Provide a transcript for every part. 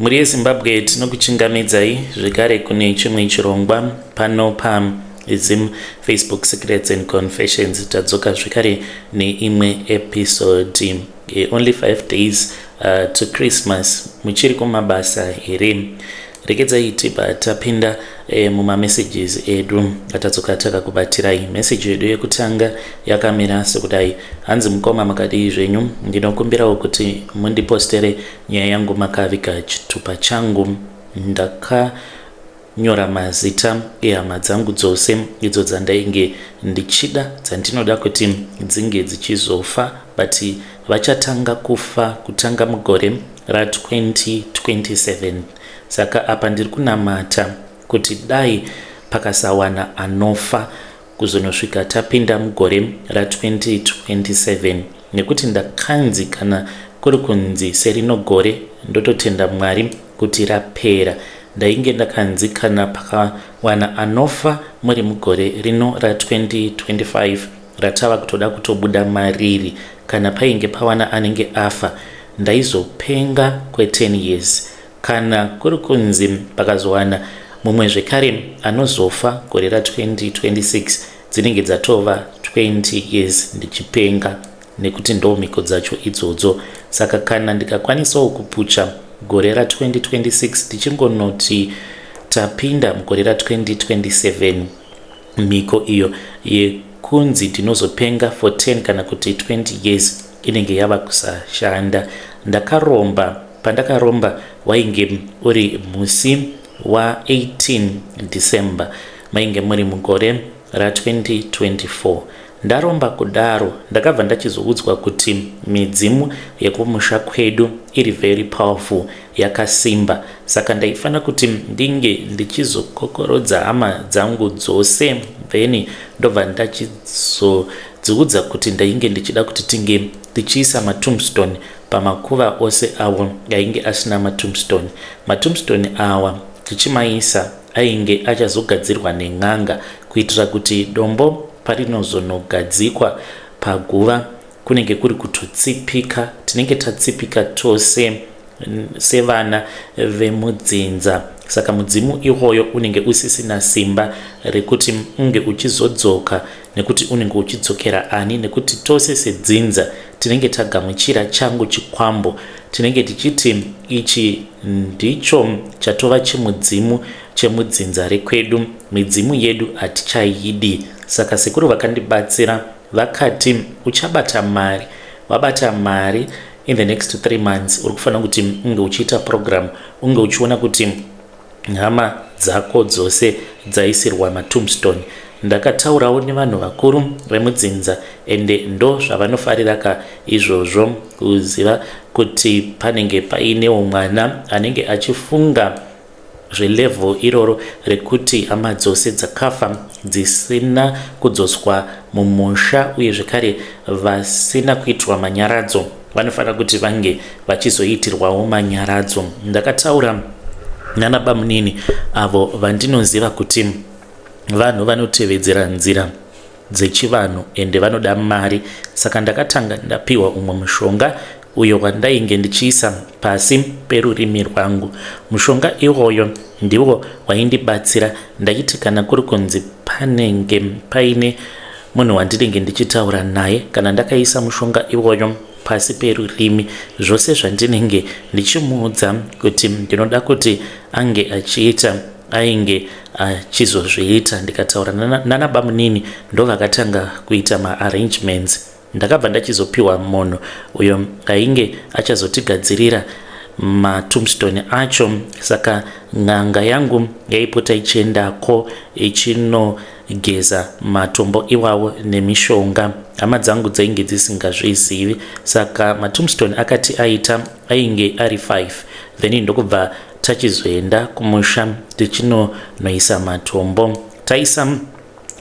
Mhuri yeZimbabwe tinokuchingamidzai zvekare kune chimwe chirongwa pano paZim Facebook Secrets and Confessions. Tadzoka zvekare neimwe episode. Only 5 days to Christmas. Muchiri kumabasa here? Regedzai tibva tapinda mumamessages edu atadzoka takakubatirai. Message yedu yekutanga yakamira sekudai. Hanzi mukoma makadii zvenyu? Ndinokumbirawo kuti mundipostere nyaya yangu makaviga chitupa changu. Ndakanyora mazita ehama dzangu dzose idzo dzandainge ndichida dzandinoda kuti dzinge dzichizofa but vachatanga kufa kutanga mugore ra 2027. Saka apa ndiri kunamata kuti dai pakasawana anofa kuzonosvika tapinda mugore ra 2027 nekuti ndakanzi kana kuri kunzi serino gore ndototenda Mwari kuti rapera. Ndainge ndakanzi kana pakawana anofa muri mugore rino ra 2025 ratava kutoda kutobuda mariri kana painge pawana anenge afa ndaizopenga kwe 10 years. Kana kuri kunzi pakazowana mumwe zvekare anozofa gore ra 2026 dzinenge dzatova 20 years ndichipenga nekuti ndo mhiko dzacho idzodzo. Saka kana ndikakwanisawo kupucha gore ra 2026 tichingonoti tapinda mugore ra 2027 mhiko iyo yekunzi ndinozopenga for 10 kana kuti 20 years inenge yava kusashanda. Ndakaromba pandakaromba wainge uri musi wa 18 December mainge muri mugore ra 2024. Ndaromba kudaro ndakabva ndachizoudzwa kuti midzimu yekumusha kwedu iri very powerful yakasimba saka ndaifanira kuti ndinge ndichizokokorodza hama dzangu dzose then ndobva ndachizodziudza kuti ndainge ndichida kuti tinge tichiisa matombstone pamakuva ose avo ainge asina matombstone. Matombstone awa tichimaisa ainge achazogadzirwa nen'anga kuitira kuti dombo parinozonogadzikwa paguva kunenge kuri kutotsipika, tinenge tatsipika tose sevana vemudzinza. Saka mudzimu iwoyo unenge usisina simba rekuti unge uchizodzoka nekuti unenge uchidzokera ani nekuti tose sedzinza tinenge tagamuchira changu chikwambo tinenge tichiti ichi ndicho chatova chimudzimu chemudzinza rekwedu midzimu yedu hatichaidi. Saka sekuru vakandibatsira vakati uchabata mari wabata mari in the next 3 months uri kufanira kuti unge uchiita program unge uchiona kuti hama dzako dzose dzaisirwa matombstone. Ndakataurawo nevanhu vakuru vemudzinza ende ndo zvavanofarira ka izvozvo kuziva kuti panenge painewo mwana anenge achifunga zvelevel iroro rekuti hama dzose dzakafa dzisina kudzoswa mumusha uye zvekare vasina kuitirwa manyaradzo vanofanira kuti vange vachizoitirwawo manyaradzo. Ndakataura nana bamunini avo vandinoziva kuti vanhu vanotevedzera nzira dzechivanhu ende vanoda mari saka ndakatanga ndapiwa umwe mushonga uyo wandainge ndichiisa pasi perurimi rwangu. Mushonga iwoyo ndiwo waindibatsira ndaiti kana kuri kunzi panenge paine munhu wandinenge ndichitaura naye kana ndakaisa mushonga iwoyo pasi perurimi zvose zvandinenge ndichimuudza kuti ndinoda kuti ange achiita ainge achizozviita ndikataura nana bamunini ndovakatanga kuita maarrangements ndakabva ndachizopiwa munhu uyo ainge achazotigadzirira matombstone acho saka n'anga yangu yaipota ichiendako ichinogeza matombo iwawo nemishonga hama dzangu dzainge dzisingazvizivi saka matombstone akati aita ainge ari 5 then ndokubva tachizoenda kumusha tichinonoisa matombo taisa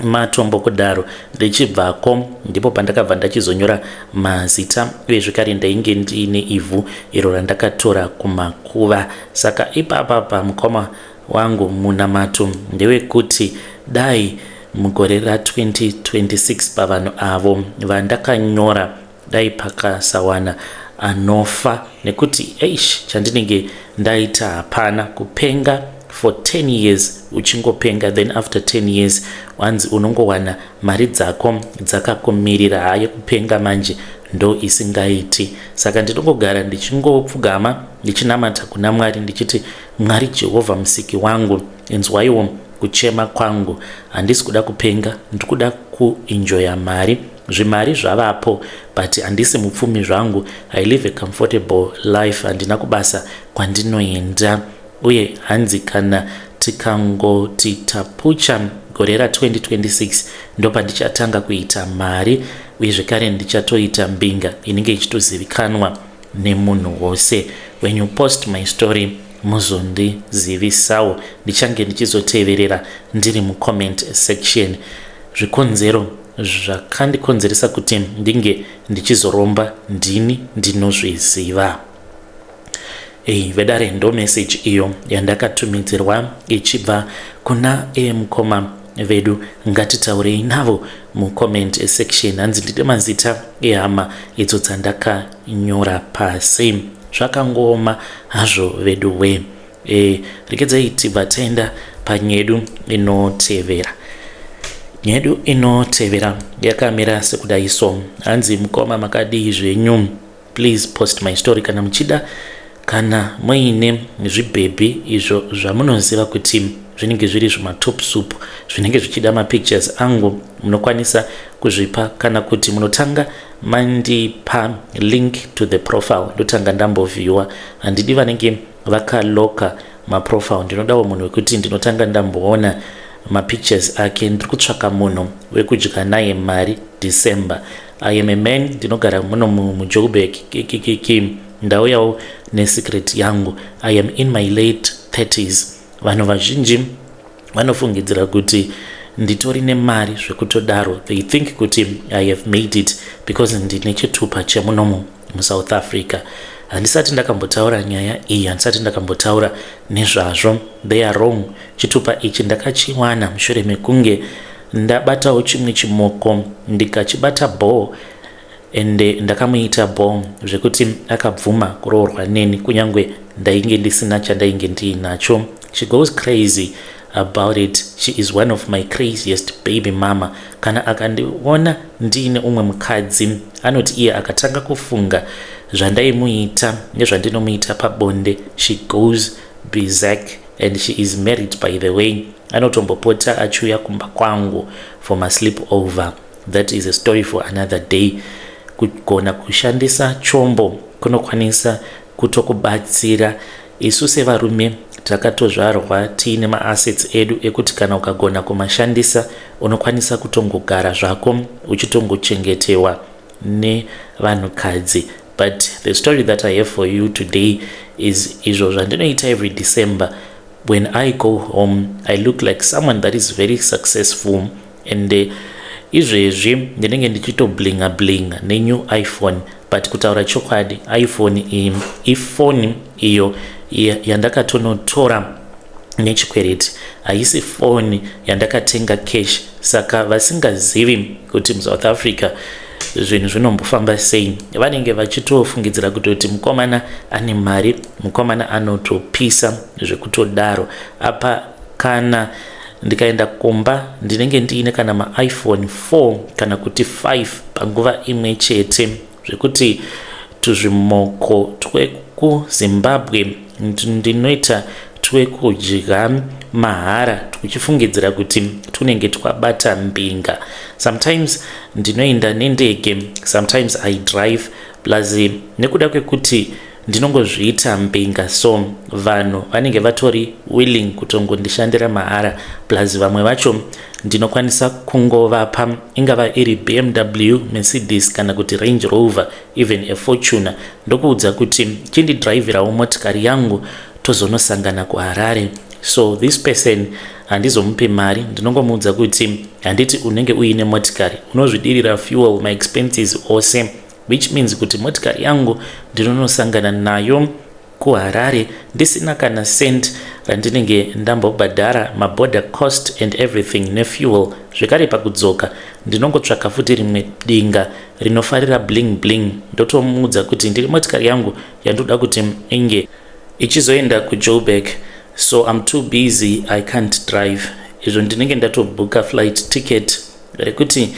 matombo kudaro ndichibvako ndipo pandakabva ndachizonyora mazita uye zvekare ndainge ndiine ivhu iro randakatora kumakuva saka ipapa pamukoma wangu munamato ndewekuti dai mugore ra 2026 pavanhu avo vandakanyora dai pakasawana anofa nekuti eish, chandinenge ndaita hapana. Kupenga for 10 years, uchingopenga, then after 10 years wanzi unongowana mari dzako dzakakumirira. Haye, kupenga manje ndo isingaiti. Saka ndinongogara ndichingopfugama, ndichinamata kuna Mwari ndichiti, "Mwari Jehovha, Musiki wangu, inzwaiwo kuchema kwangu. Handisi kuda kupenga, ndiri kuda kuenjoya mari. Zvimari zvavapo, but handisi mupfumi zvangu. I live a comfortable life, handina kubasa kwandinoenda." Uye hanzi kana tikangoti tapucha gore ra2026, ndopandichatanga kuita mari, uye zvekare ndichatoita mbinga inenge ichitozivikanwa nemunhu wose. When you post my story, muzondizivisawo, ndichange ndichizoteverera ndiri mucomment section. Zvikonzero zvakandikonzeresa kuti ndinge ndichizoromba ndini ndinozviziva. Ei vedare, ndo message iyo yandakatumidzirwa ichibva kuna emukoma vedu. Ngatitaurei navo mucomment section. Hanzi ndide mazita ehama idzo dzandakanyora pasi. Zvakangooma hazvo vedu we. Regedzai tibva taenda panyedu inotevera. Nyedu inotevera yakamira sekudai so. Hanzi, "Mukoma, makadii zvenyu? Please post my story kana muchida. Kana muine zvibhebhi izvo zvamunoziva kuti zvinenge zviri zvematop soup, zvinenge zvichida mapictures angu, munokwanisa kuzvipa, kana kuti munotanga mandipa link to the profile, ndotanga ndamboviewa. Handidi vanenge vakaloka maprofile, ndinodawo munhu wekuti ndinotanga ndamboona mapictures ake. Ndiri kutsvaka munhu wekudya naye mari December. I am a man, ndinogara muno muJoburg kikikiki. Ndauyawo nesecret yangu. I am in my late 30s. Vanhu vazhinji vanofungidzira kuti nditori nemari zvekutodaro. They think kuti I have made it because ndine chitupa chemunomu muSouth Africa. Handisati ndakambotaura nyaya iyi, handisati ndakambotaura nezvazvo. They are wrong. Chitupa ichi ndakachiwana mushure mekunge ndabatawo chimwe chimoko, ndikachibata bho, ende ndakamuita bho zvekuti akabvuma kuroorwa neni kunyange ndainge ndisina chandainge ndiinacho. She goes crazy about it. She is one of my craziest baby mama. Kana akandiona ndiine umwe mukadzi, anoti iye akatanga kufunga zvandaimuita nezvandinomuita pabonde, she goes berserk. And she is married, by the way. Anotombopota achiuya kumba kwangu for masleep over. That is a story for another day. Kugona kushandisa chombo kunokwanisa kutokubatsira. Isu sevarume takatozvarwa tiine maassets edu ekuti kana ukagona kumashandisa, unokwanisa kutongogara zvako uchitongochengetewa nevanhukadzi. But the story that I have for you today is izvo zvandinoita every December. When I go home, I look like someone that is very successful, and izvezvi ndinenge ndichitoblinga blinga nenew iPhone. But kutaura chokwadi, iPhone iyi ifoni iyo yandakatonotora nechikwereti, haisi foni yandakatenga cash. Saka vasingazivi kuti muSouth Africa zvinhu zvinombofamba sei vanenge vachitofungidzira kutoti mukomana ane mari, mukomana anotopisa zvekutodaro. Apa kana ndikaenda kumba, ndinenge ndiine kana maiPhone 4 kana kuti 5 panguva imwe chete, zvekuti tuzvimoko twekuZimbabwe ndinoita twekudya mahara, tuchifungidzira kuti tunenge twabata mbinga. Sometimes ndinoenda nendege, sometimes I drive. Plus nekuda kwekuti ndinongozviita mbinga, so vanhu vanenge vatori willing kutongondishandira mahara. Plus vamwe vacho ndinokwanisa kungovapa, ingava iri BMW, Mercedes kana kuti Range Rover, even a Fortuner, ndokuudza kuti chindidhiraivhirawo motikari yangu, tozonosangana kuHarare. So this person handizomupi mari, ndinongomuudza kuti handiti unenge uine motikari, unozvidirira fuel, maexpenses ose, which means kuti motikari yangu ndinonosangana nayo. kuHarare ndisina kana cent randinenge ndambobhadhara, maborder cost and everything nefuel. Zvekare pakudzoka ndinongotsvaka futi rimwe dinga rinofarira bling bling, ndotomuudza kuti ndiri motikari yangu yandoda kuti inge ichizoenda kuJoburg, so I'm too busy, I can't drive. Izvo ndinenge ndatobhuka flight ticket rekuti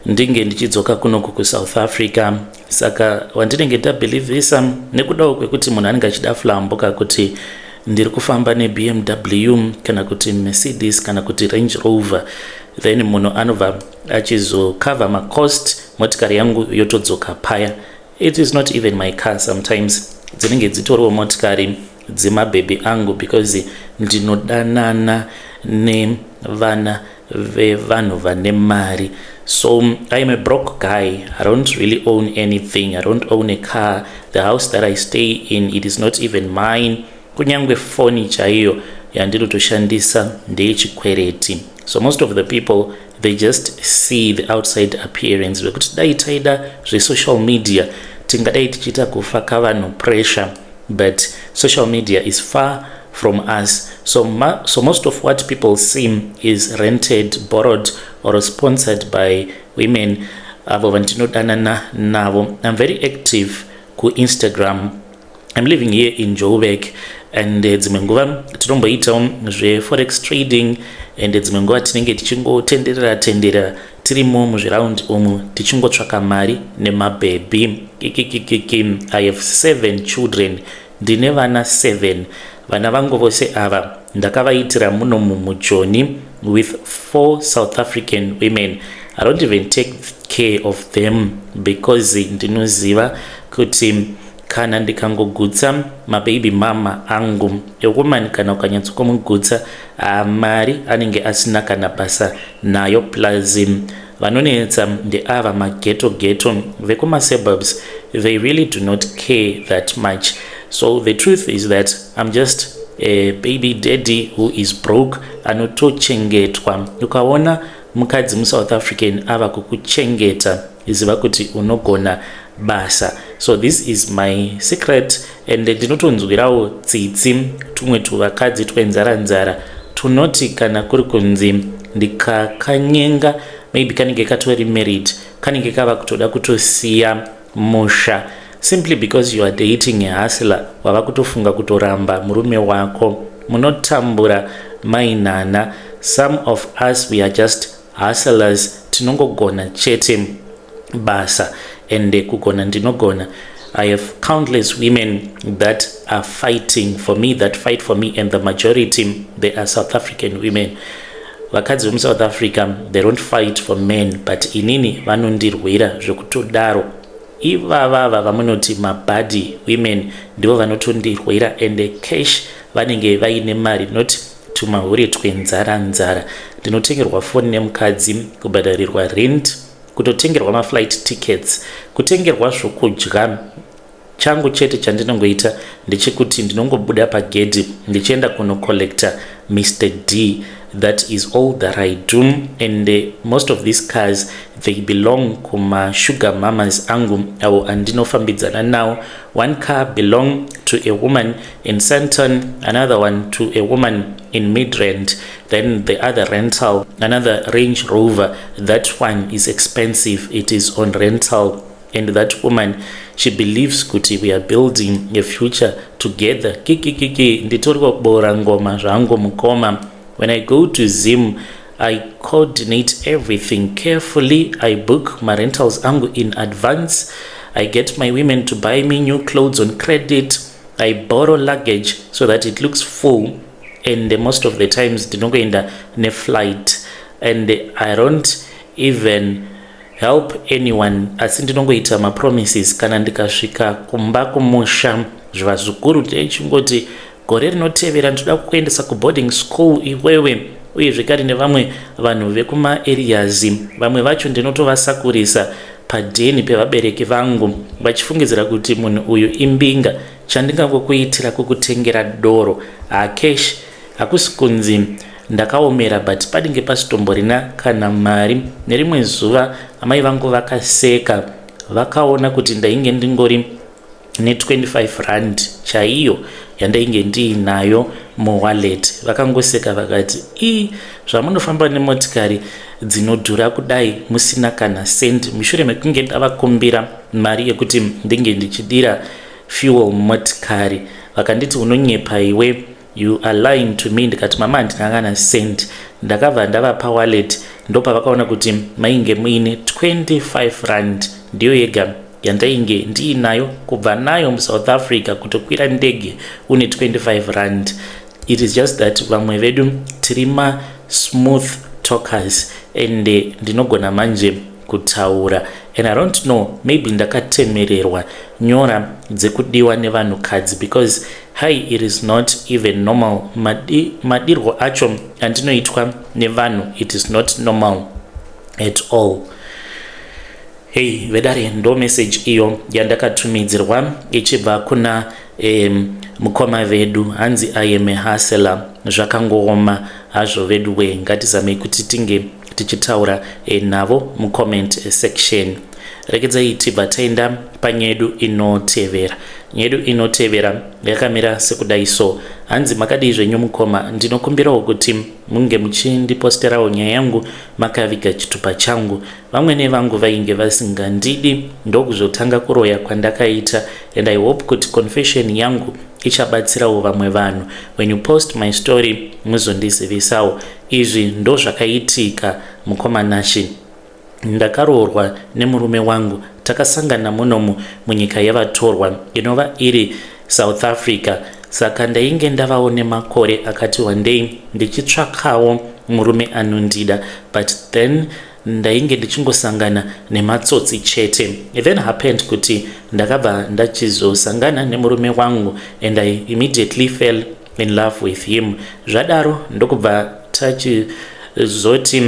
ndinge ndichidzoka kunoku kuSouth Africa. Saka wandinenge ndabhilivhisa nekudawo kwekuti munhu anenge achida flamboka kuti ndiri kufamba neBMW kana kuti Mercedes kana kuti Range Rover, then munhu anobva achizocover macost, motikari yangu yotodzoka paya. It is not even my car sometimes, dzinenge dzitoriwo motikari dzemabhebhi angu because ndinodanana nevana vevanhu vane mari. So I'm a broke guy. I don't really own anything. I don't own a car. The house that I stay in, it is not even mine. Kunyange foni chaiyo yandinotoshandisa ndeyechikwereti. So most of the people, they just see the outside appearance, vekuti dai taida zvesocial media tingadai tichiita kufaka vanhu pressure, but social media is far from us. So most of what people see is rented, borrowed or sponsored by women avo vandinodanana navo. I'm very active kuInstagram. I'm living here in Joburg and dzimwe nguva tinomboitawo zveforex trading and dzimwe nguva tinenge tichingotenderera tenderera tirimo muzviraundi umu tichingotsvaka mari nemabhebhi. Kikikikiki, I have seven children. Ndine vana 7. Vana vangu vose ava ndakavaitira muno mumujoni with four South African women. I don't even take care of them because ndinoziva kuti kana ndikangogutsa mababy mama angu, a woman kana ukanyatsokumugutsa, mari anenge asina kana basa nayo. Plus vanonetsa ndeava maghetto ghetto vekumasuburbs. They really do not care that much. So the truth is that I'm just a baby daddy who is broke, anotochengetwa. Ukaona mukadzi muSouth African ava kukuchengeta, ziva kuti unogona basa. So this is my secret and ndinotonzwirawo tsitsi tumwe tuvakadzi twenzara nzara tunoti kana kuri kunzi ndikakanyenga, maybe kanenge katori married, kanenge kava kutoda kutosiya musha simply because you are dating a hustler. Wava kutofunga kutoramba murume wako. Munotambura mainana. Some of us, we are just hustlers. Tinongogona chete basa and kugona ndinogona. I have countless women that are fighting for me, that fight for me, and the majority, they are South African women. Vakadzi vemuSouth Africa, they don't fight for men, but inini vanondirwira zvekutodaro. Ivavava vamunoti mabaddie women ndivo vanotondirwira and cash vanenge vaine mari, not tumahure twenzara nzara. Ndinotengerwa foni nemukadzi, kubhadharirwa rent, kutotengerwa maflight tickets, kutengerwa zvokudya. Changu chete chandinongoita ndechekuti ndinongobuda pagedhi ndichienda kunocollecta Mr D. That is all that I do. And most of these cars, they belong kumasugar mamas angu avo andinofambidzana nawo. One car belong to a woman in Sandton, another one to a woman in Midrand, then the other rental, another Range Rover. That one is expensive. It is on rental and that woman, she believes kuti we are building a future together. Kikikiki, nditori kubora ngoma zvangu mukoma. When I go to Zim, I coordinate everything carefully. I book my rentals angu in advance. I get my women to buy me new clothes on credit. I borrow luggage so that it looks full and most of the times ndinongoenda neflight and I don't even help anyone, asi ndinongoita mapromises kana ndikasvika kumba kumusha. Zvivazukuru tichingoti gore rinotevera ndinoda kukuendesa kuboarding school iwewe, uye zvekare nevamwe vanhu vekumaareas. Vamwe vacho ndinotovasakurisa padheni pevabereki vangu vachifungidzira kuti munhu uyu imbinga. Chandingangokuitira kukutengera doro. Hakesh, hakusi kunzi ndakaomera, but panenge pasitomborina kana mari. Nerimwe zuva amai vangu vakaseka vakaona kuti ndainge ndingori Ne25 rand chaiyo yandainge ndiinayo muwallet. Vakangoseka vakati, "I, zvamunofamba nemotikari dzinodhura kudai musina kana cent?" Mushure mekunge ndavakumbira mari yekuti ndinge ndichidira fuel motikari, vakanditi, "Unonyepa iwe, you are lying to me." Ndikati, "Mama, handina kana cent." Ndakabva ndavapa wallet, ndopavakaona kuti mainge muine 25 rand. Ndiyo yega yandainge ndiinayo kubva nayo muSouth Africa. Kutokwira ndege une 25 rand. It is just that vamwe vedu tiri masmooth talkers and ndinogona manje kutaura, and I don't know, maybe ndakatemererwa nyora dzekudiwa nevanhukadzi, because hi, it is not even normal. Madirwo acho andinoitwa nevanhu, it is not normal at all. Hei vedare, ndo message iyo yandakatumidzirwa ichibva kuna mukoma vedu. Hanzi, "I am a hustler." Zvakangooma hazvo vedu we. Ngatizamei kuti tinge tichitaura navo mucomment section. Rekedzai tibva taenda panyedu inotevera. Nyedu inotevera yakamira sekudai so. Hanzi, "Makadii zvenyu mukoma? Ndinokumbirawo kuti munge muchindiposterawo nyaya yangu makaviga chitupa changu. Vamwene vangu vainge vasingandidi, ndokuzotanga kuroya kwandakaita, and I hope kuti confession yangu ichabatsirawo vamwe vanhu. When you post my story, muzondizivisawo." Izvi ndo zvakaitika, mukoma Nashi. Ndakaroorwa nemurume wangu. Takasangana munomu munyika yavatorwa, inova iri South Africa. Saka ndainge ndavawo nemakore akati wandei ndichitsvakawo murume anondida, but then ndainge ndichingosangana nematsotsi chete. It then happened kuti ndakabva ndachizosangana nemurume wangu and I immediately fell in love with him. Zvadaro ndokubva tachizoti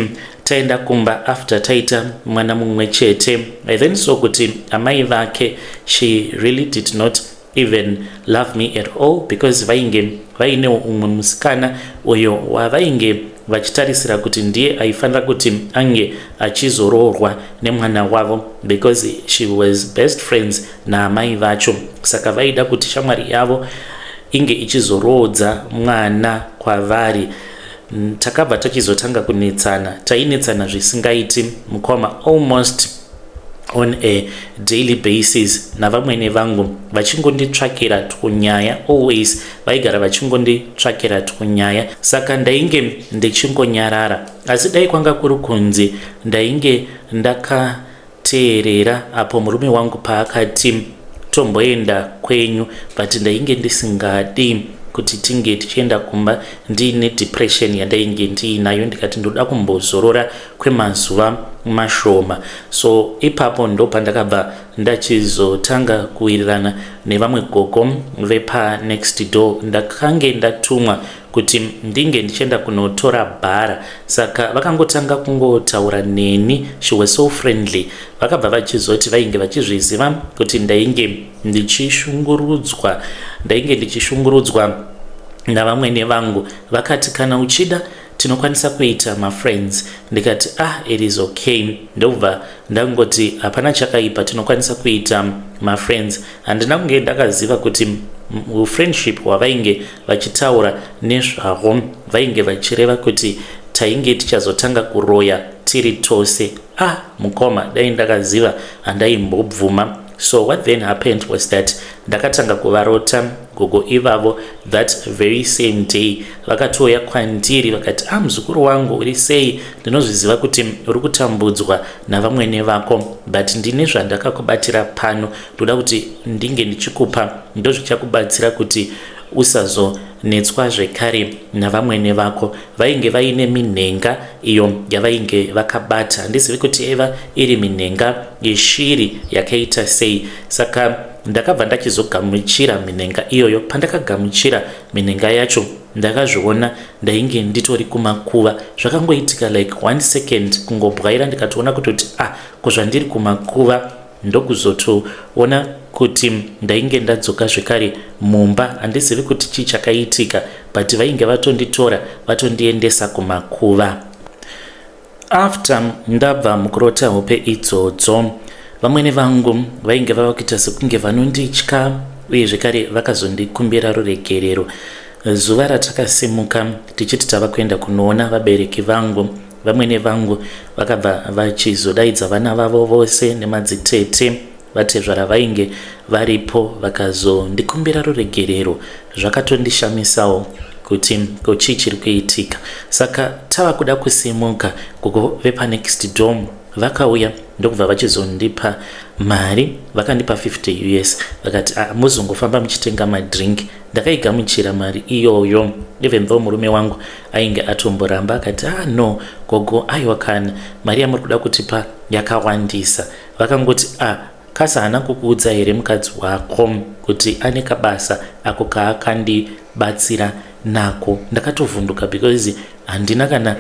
taenda kumba after taita mwana mumwe chete. I then saw kuti amai vake, she really did not even love me at all, because vainge vainewo umwe musikana uyo wavainge vachitarisira kuti ndiye aifanira kuti ange achizoroorwa nemwana wavo, because she was best friends naamai vacho. Saka vaida kuti shamwari yavo inge ichizoroodza mwana kwavari. Takabva tachizotanga kunetsana. Tainetsana zvisingaiti, mukoma, almost on a daily basis, navamwene vangu vachingonditsvakira twunyaya. Always vaigara vachingonditsvakira twunyaya, saka ndainge ndichingonyarara. Asi dai kwanga kuri kunzi ndainge ndakateerera apo murume wangu paakati tomboenda kwenyu, but ndainge ndisingadi kuti tinge tichienda kumba ndiine depression yandainge ndiinayo. Ndikati ndoda kumbozorora kwemazuva mashoma. So ipapo ndo pandakabva ndachizotanga kuwirirana nevamwe gogo vepanext door. Ndakange ndatumwa kuti ndinge ndichienda kunotora bhara, saka vakangotanga kungotaura neni. She was so friendly. Vakabva vachizoti vainge vachizviziva kuti ndainge ndichishungurudzwa navamwene vangu. Vakati, "Kana uchida, tinokwanisa kuita mafriends." Ndikati, "Ah, it is okay." Ndobva ndangoti, "Hapana chakaipa, tinokwanisa kuita mafriends." Handina kunge ndakaziva kuti ufriendship hwavainge vachitaura nezvahwo, vainge vachireva kuti tainge tichazotanga kuroya tiri tose. Ah mukoma, dai ndakaziva, handaimbobvuma. So what then happened was that ndakatanga kuvarota gogo ivavo. That very same day vakatouya kwandiri vakati, "Ah, muzukuru wangu, uri sei? Ndinozviziva kuti uri kutambudzwa navamwene vako, but ndine zvandakakubatira pano. Ndoda kuti ndinge ndichikupa, ndozvichakubatsira kuti usazonetswa zvekare navamwene vako." Vainge vaine minhenga iyo yavainge vakabata. Handizivi kuti yaiva iri minhenga yeshiri yakaita sei. Saka ndakabva ndachizogamuchira minhenga iyoyo. Pandakagamuchira minhenga yacho, ndakazviona ndainge nditori kumakuva. Zvakangoitika like one second, kungobwaira, ndikatoona kutoti, "Ah, kuzvandiri kumakuva?" Ndokuzotoona kuti ndainge ndadzoka zvekare mumba. Handizivi kuti chii chakaitika, but vainge vatonditora vatondiendesa kumakuva. After ndabva mukurota hope idzodzo, Vamwene vangu vainge vava kuita sekunge vanonditya uye zvekare vakazondikumbira ruregerero. Zuva ratakasimuka tichiti tava kuenda kunoona vabereki vangu, vamwene vangu vakabva vachizodaidza vana vavo vose nemadzitete vatezvara vainge varipo vakazondikumbira ruregerero. Zvakatondishamisawo kuti ko chii chiri kuitika. Saka tava kuda kusimuka gogo vepanext door Vakauya ndokubva vachizondipa mari, vakandipa 50 us vakati ah, muzongofamba muchitenga madrink. Ndakaigamuchira mari iyoyo even though murume wangu ainge atomboramba akati ah no gogo, aiwa kana mari yamuri kuda kutipa yakawandisa. Vakangoti ah kasi haana kukuudza here mukadzi wako kuti ane kabasa ako kaakandibatsira nako. Ndakatovhunduka because Handina kana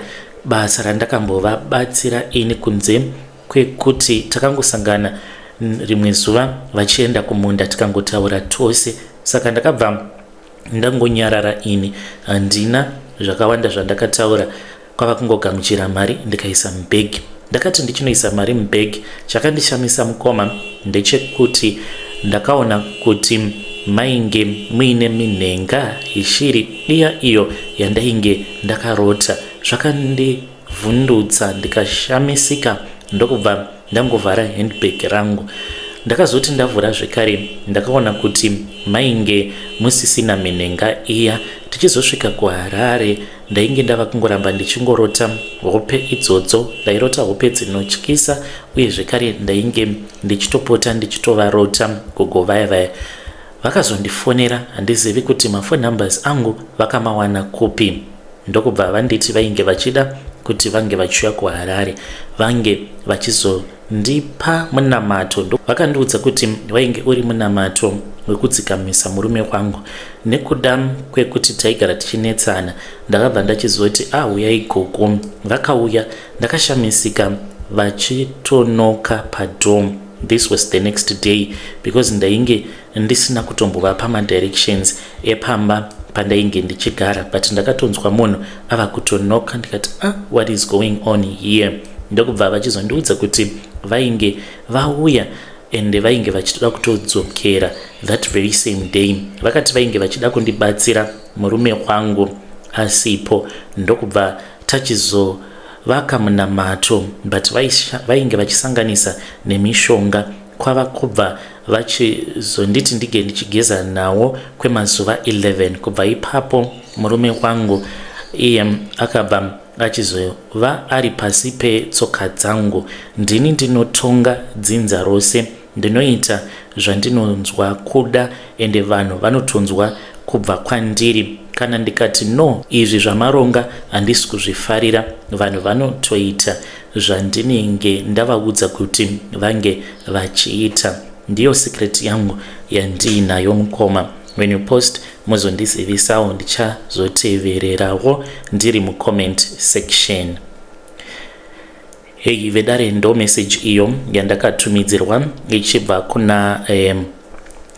basa randakambovabatsira ini kunze kwekuti takangosangana rimwe zuva vachienda kumunda tikangotaura tose saka ndakabva ndangonyarara ini handina zvakawanda zvandakataura kwava kungogamuchira mari ndikaisa mubhegi Ndakati ndichinoisa mari mubag chakandishamisa mukoma ndechekuti ndakaona kuti mainge muine minhenga yeshiri iya iyo yandainge ndakarota. Zvakandivhundutsa ndikashamisika ndokubva ndangovhara handbag rangu. Ndakazoti ndavhura zvekare ndakaona kuti mainge musisina minhenga iya. Tichizosvika kuHarare Ndainge ndava kungoramba ndichingorota hope idzodzo. Ndairota hope dzinotyisa uye zvekare ndainge ndichitopota ndichitovarota gogo vaya vaya. Vakazondifonera handizivi kuti maphone numbers angu vakamawana kupi ndokubva vanditi vainge vachida kuti vange vachiuya kuHarare vange vachizo Ndipa munamato. Vakandiudza kuti wainge uri munamato wekudzikamisa murume wangu. Nekuda kwekuti taigara tichinetsana, ndakabva ndachizoti ah huyai gogo. Vakauya ndakashamisika vachitonoka padoor. This was the next day because ndainge ndisina kutombovapa madirections epamba pandainge ndichigara but ndakatonzwa munhu ava kutonoka ndikati ah what is going on here ndokubva vachizondiudza kuti vainge vauya ende vainge vachitoda kutodzokera that very same day vakati vainge vachida kundibatsira murume wangu asipo ndokubva tachizovaka munamato but vainge vachisanganisa nemishonga kwava kubva vachizonditi ndige ndichigeza nawo kwemazuva 11 kubva ipapo murume wangu iye akabva achizova ari pasi petsoka dzangu ndini ndinotonga dzinza rose ndinoita zvandinonzwa kuda ende vanhu vanotonzwa kubva kwandiri kana ndikati no izvi zvamaronga handisi kuzvifarira vanhu vanotoita zvandinenge ndavaudza kuti vange vachiita. Ndiyo secret yangu yandiinayo mukoma. When you post mozondizivisawo ndichazotevererawo ndiri mucomment section. Hey vedare ndo message iyo yandakatumidzirwa ichibva kuna um,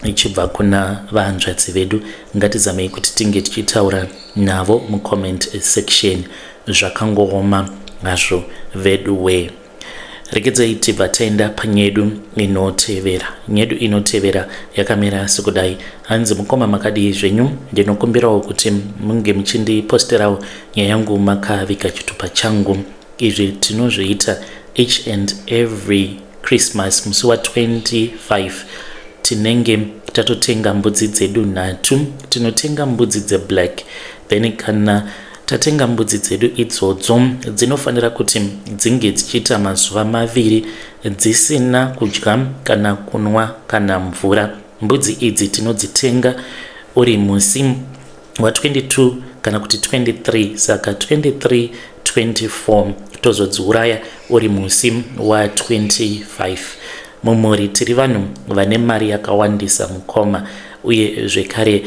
ichibva kuna vahanzvadzi vedu ngatizamei kuti tinge tichitaura navo mucomment section zvakangooma hazvo veduwee regedzai tibva taenda panyedu inotevera nyedu inotevera yakamira sekudai hanzi mukoma makadii zvenyu ndinokumbirawo kuti munge muchindiposterawo nyaya yangu makaviga chitupa changu Izvi tinozviita each and every Christmas musi wa 25 tinenge tatotenga mbudzi dzedu nhatu. Tinotenga mbudzi dzeblack then kana tatenga mbudzi dzedu idzodzo dzinofanira kuti dzinge dzichiita mazuva maviri dzisina kudya kana kunwa kana mvura. Mbudzi idzi tinodzitenga uri musi wa22 kana kuti 23 saka 23 24 tozodziuraya uri musi wa25 mumhuri tiri vanhu vane mari yakawandisa mukoma uye zvekare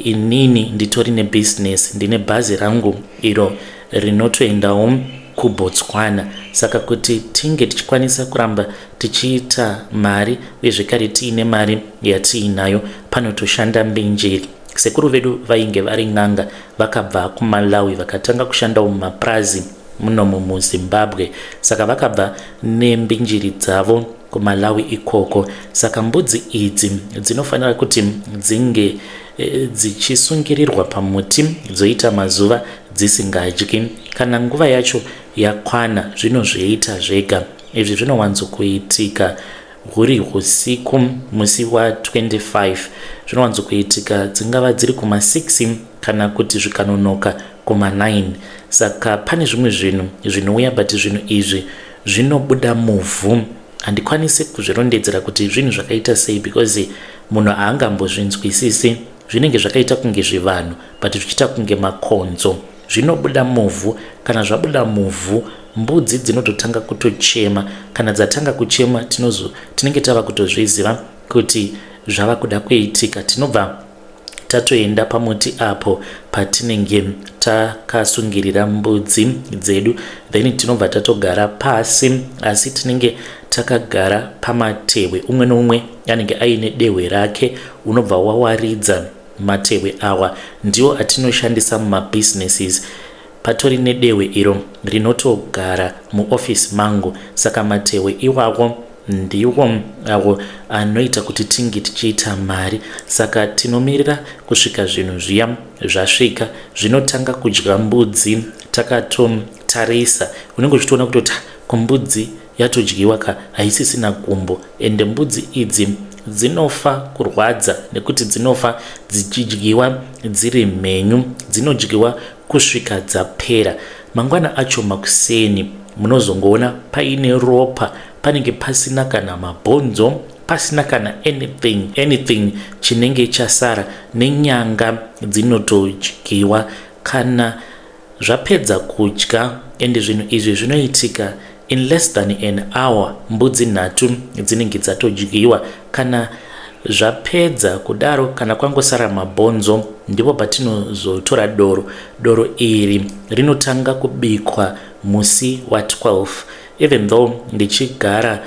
inini nditori nebhizinesi ndine bhazi rangu iro rinotoendawo kubotswana saka kuti tinge tichikwanisa kuramba tichiita mari uye zvekare tiine mari yatiinayo panotoshanda mbinjiri Sekuru vedu vainge vari n'anga vakabva kuMalawi vakatanga kushandawo mumapurazi munomu muZimbabwe. Saka vakabva nembinjiri dzavo. kuMalawi ikoko. Saka mbudzi idzi dzinofanira kuti dzinge dzichisungirirwa pamuti dzoita mazuva dzisingadyi. Kana nguva yacho yakwana zvinozviita zvega. Izvi zvinowanzokuitika huri husiku musi wa 25. Zvinowanzokuitika dzingava dziri kuma 6 kana kuti zvikanonoka kuma 9. Saka pane zvimwe zvinhu zvinouya but zvinhu izvi zvinobuda muvhu. Handikwanisi kuzvirondedzera kuti zvinhu zvakaita sei because munhu haangambozvinzwisisi. Zvinenge zvakaita kunge zvivanhu but zvichiita kunge makonzo. Zvinobuda muvhu. Kana zvabuda muvhu mbudzi dzinototanga kutochema. Kana dzatanga kuchema tinozo tinenge tava kutozviziva kuti zvava kuda kuitika. Tinobva tatoenda pamuti apo patinenge takasungirira mbudzi dzedu, then tinobva tatogara pasi, asi tinenge takagara pamatehwe. Umwe neumwe anenge aine dehwe rake, unobva wawaridza matehwe awa, ndiwo atinoshandisa mumabusinesses. Patori nedehwe iro rinotogara muoffice mangu, saka matehwe iwawo ndiwo awo anoita kuti tinge tichiita mari. Saka tinomirira kusvika zvinhu zviya zvasvika, zvinotanga kudya mbudzi takatotarisa. Unenge uchitoona kutoti kumbudzi yatodyiwa ka, haisisina gumbo. Ende mbudzi idzi dzinofa kurwadza nekuti dzinofa dzichidyiwa dziri mhenyu, dzinodyiwa kusvika dzapera. Mangwana acho makuseni munozongoona paine ropa, panenge pasina kana mabhonzo, pasina kana anything anything chinenge chasara, nenyanga dzinotodyiwa kana zvapedza kudya. Ende zvinhu izvi zvinoitika in less than an hour, mbudzi 3 dzinenge dzatodyiwa. Kana zvapedza kudaro, kana kwangosara mabhonzo, ndipo patinozotora doro. Doro iri rinotanga kubikwa musi wa12. Even though ndichigara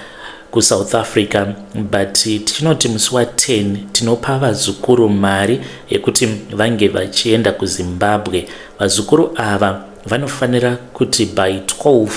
kuSouth Africa, but tichinoti musi wa10 tinopa vazukuru mari yekuti vange vachienda kuZimbabwe. Vazukuru ava vanofanira kuti by 12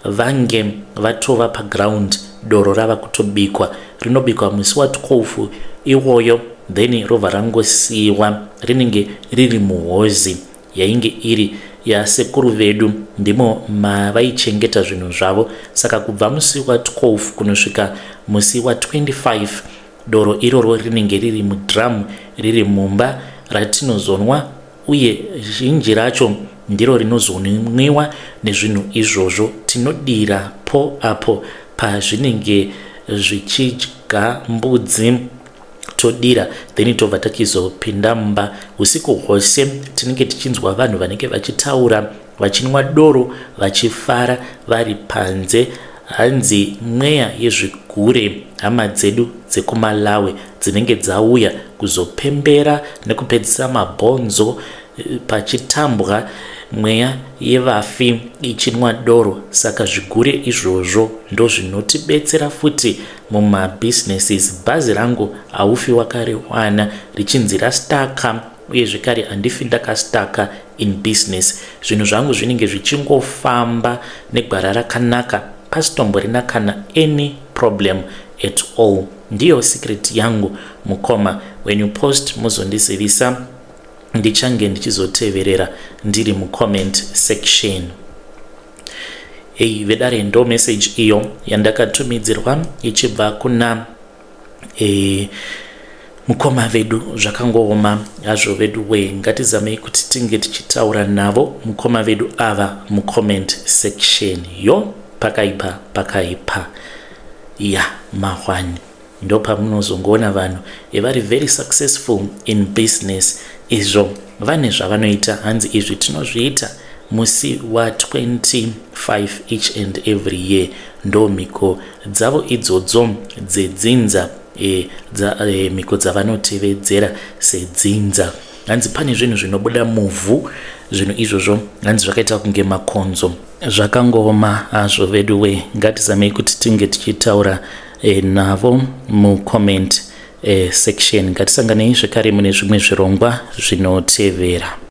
vange vatova paground, doro rava kutobikwa. Rinobikwa musi wa12 iwoyo, then robva rangosiyiwa. Rinenge riri muhozi yainge iri yasekuru vedu, ndimo mavaichengeta zvinhu zvavo. Saka kubva musi wa12 kunosvika musi wa25, doro iroro rinenge riri mudhiramu, riri mumba, ratinozonwa, uye zhinji racho ndiro rinozonwiwa nezvinhu izvozvo. Tinodira po apo pazvinenge zvichidya mbudzi, todira, then tobva tachizopinda mumba. Usiku hwose tinenge tichinzwa vanhu vanenge vachitaura, vachinwa doro, vachifara vari panze. Hanzi mweya yezvigure, hama dzedu dzekuMalawi dzinenge dzauya kuzopembera nekupedzisa mabhonzo, pachitambwa mweya yevafi ichinwa doro. Saka zvigure izvozvo ndozvinotibetsera futi mumabusinesses. Bhazi rangu haufi wakariwana richinzi rastaka, uye zvekare handifi ndakastaka in business. Zvinhu zvangu zvinenge zvichingofamba negwara rakanaka, pasitomborina kana any problem at all. Ndiyo secret yangu, mukoma. When you post, muzondizivisa, ndichange ndichizoteverera ndiri mucomment section. Hei vedare, ndo message iyo yandakatumidzirwa ichibva kuna mukoma vedu. Zvakangooma hazvo vedu we, ngatizamei kuti tinge tichitaura navo mukoma vedu ava mucomment section. Yo, pakaipa, pakaipa ya mahwani. Ndo pamunozongoona vanhu vari very successful in business, izvo vane zvavanoita. Hanzi izvi tinozviita musi wa25 each and every year, ndo mhiko dzavo idzodzo dzedzinza, mhiko dzavanotevedzera sedzinza. Hanzi pane zvinhu zvinobuda muvhu, zvinhu izvozvo hanzi zvakaita kunge makonzo. Zvakangooma hazvo vedu we, ngatizamei kuti tinge tichitaura navo mucomment section. Ngatisanganei zvekare mune zvimwe zvirongwa zvinotevera.